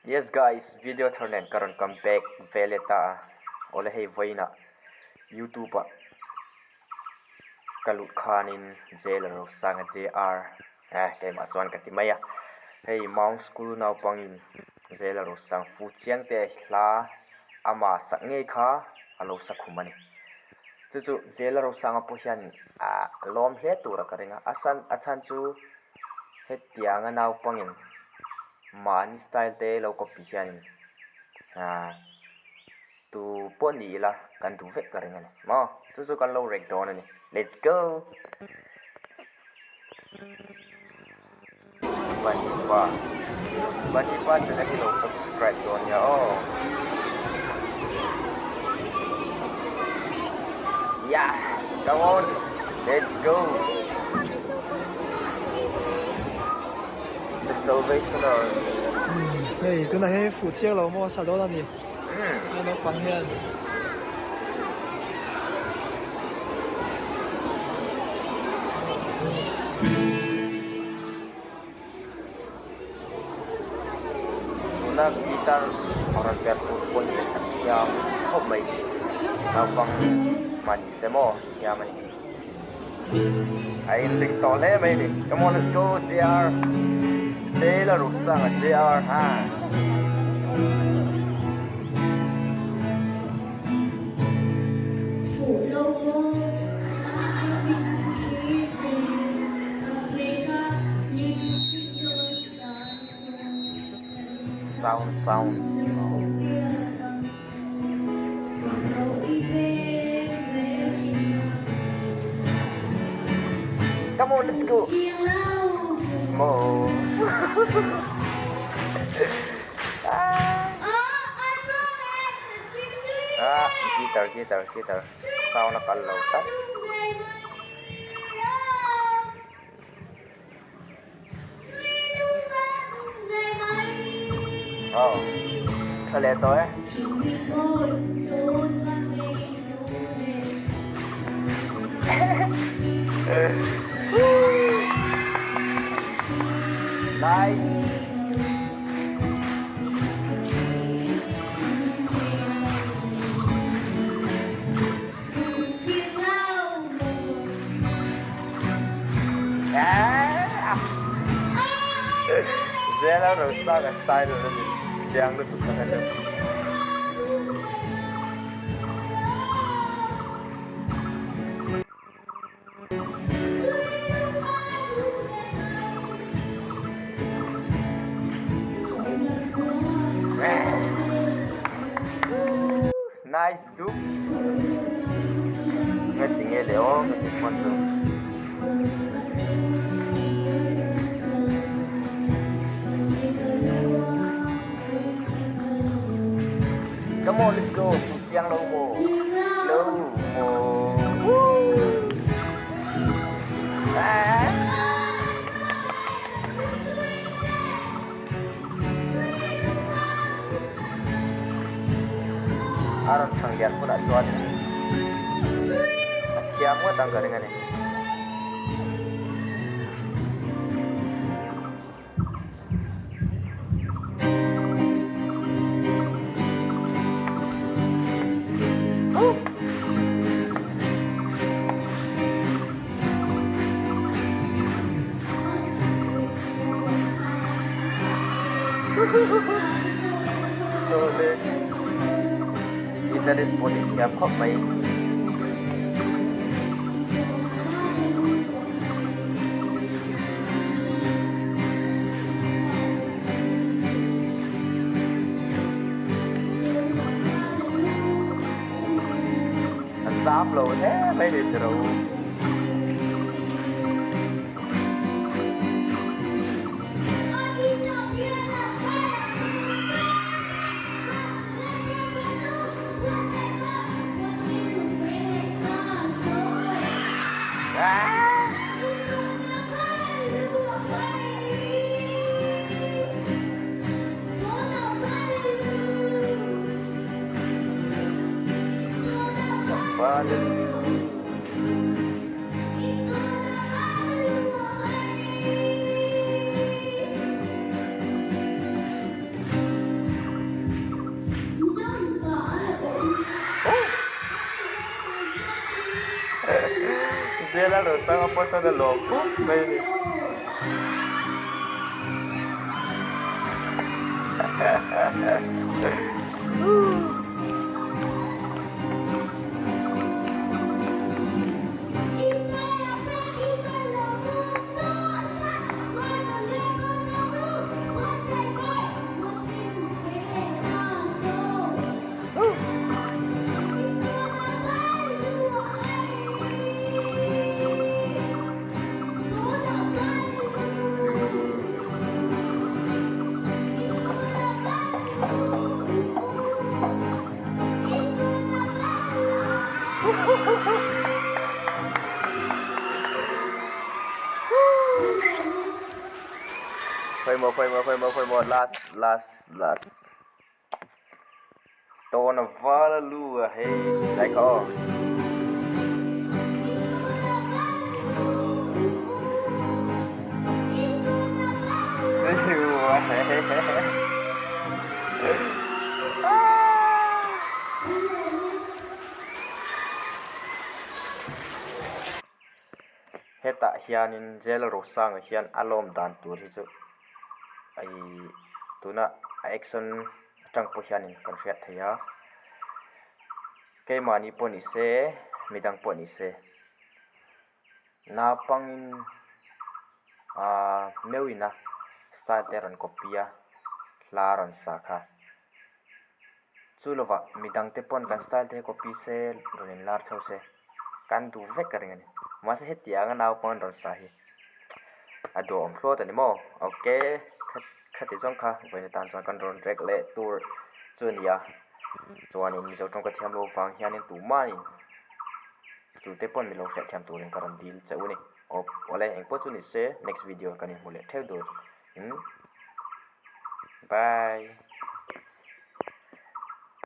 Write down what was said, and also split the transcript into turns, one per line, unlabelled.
Yes guys, video thar nen ka rawn come back ve leh ta a, awle hei vawiinah youtube ah ka luh khanin Jailer Rosanga JR eh keimah chuan ka ti mai a, hei Mount School naupangin Jailer Rosang fu chiang te hla ama sak ngei kha a lo sa khum a ni. Chu chu Jailer Rosanga pawh hian ah lawm hle tur a ka ring a, a chhan chu hetianga naupangin Mahni style te lo copy hianin ah tu pawh ni ila kan duh vek ka ring a ni maw chu chu kan lo rek dawn a ni let's go Bunny pa Bunny pa channel hi lo subscribe dawn nia aw yeah come on let's go. The Salvation Army.
Hei tunah hian fuh chiang lo maw sa dawn a ni. Hei naupang hian.
Tuna guitar a rawn perh tur pawh hi a thiam khawp mai. Naupang mah ni se maw thiam a ni. A inring tawh hle mai a ni. Come on let's go JR. J la ruk sang a JR ha. Sound sound. Come on, let's go. Mo. Ah, guitar, guitar, guitar. Sound a kal lo tlat. Aw tha leh tawh e. Nice. Zela Rosanga style a ni chiang lutuk kha ka hre. Nice soup. Nghe thì nghe để ô, nghe thì con xuống. Come on, let's go. Chiang lo mo. Lo mo. Woo. Ah. A rawn thang lian hunah chuan a thiam ngawt ang ka ring a ni. Guitarist pawh ni thiam khawp mai. A zam lo hle mai ni tiro. Lalrosanga pawh sawn a lawm khawp mai a ni. Khawimaw khawimaw khawimaw khawimaw last last last Tawn a val a lu a hei tlai kha aw. Hetah hianin Jail Rosanga hian a lawm dan tur hi chu ih tuna a action atang pawh hianin kan hriat thei a, keimahni pawh ni se midang pawh ni se naupangin ahh meuhin a style te a rawn copy a hla a rawn sa kha. Chu lovah midang te pawn kan style te hi copy se rawn in lar chho se kan duh vek a ring a ni. Mahse hetiang a naupang an rawn sa hi a duhawm hlawt a ni maw? Ok khati zawng kha vawiin atan chuan kan rawn rek leh tur chu a ni a, chuanin Mizo tawng ka thiam loh vang hianin tumahin tute pawn milo hriatthiam turin ka rawn dil che u a ni. Aw awle engpawh chu ni se next video kan inhmu leh theuh dur in bye.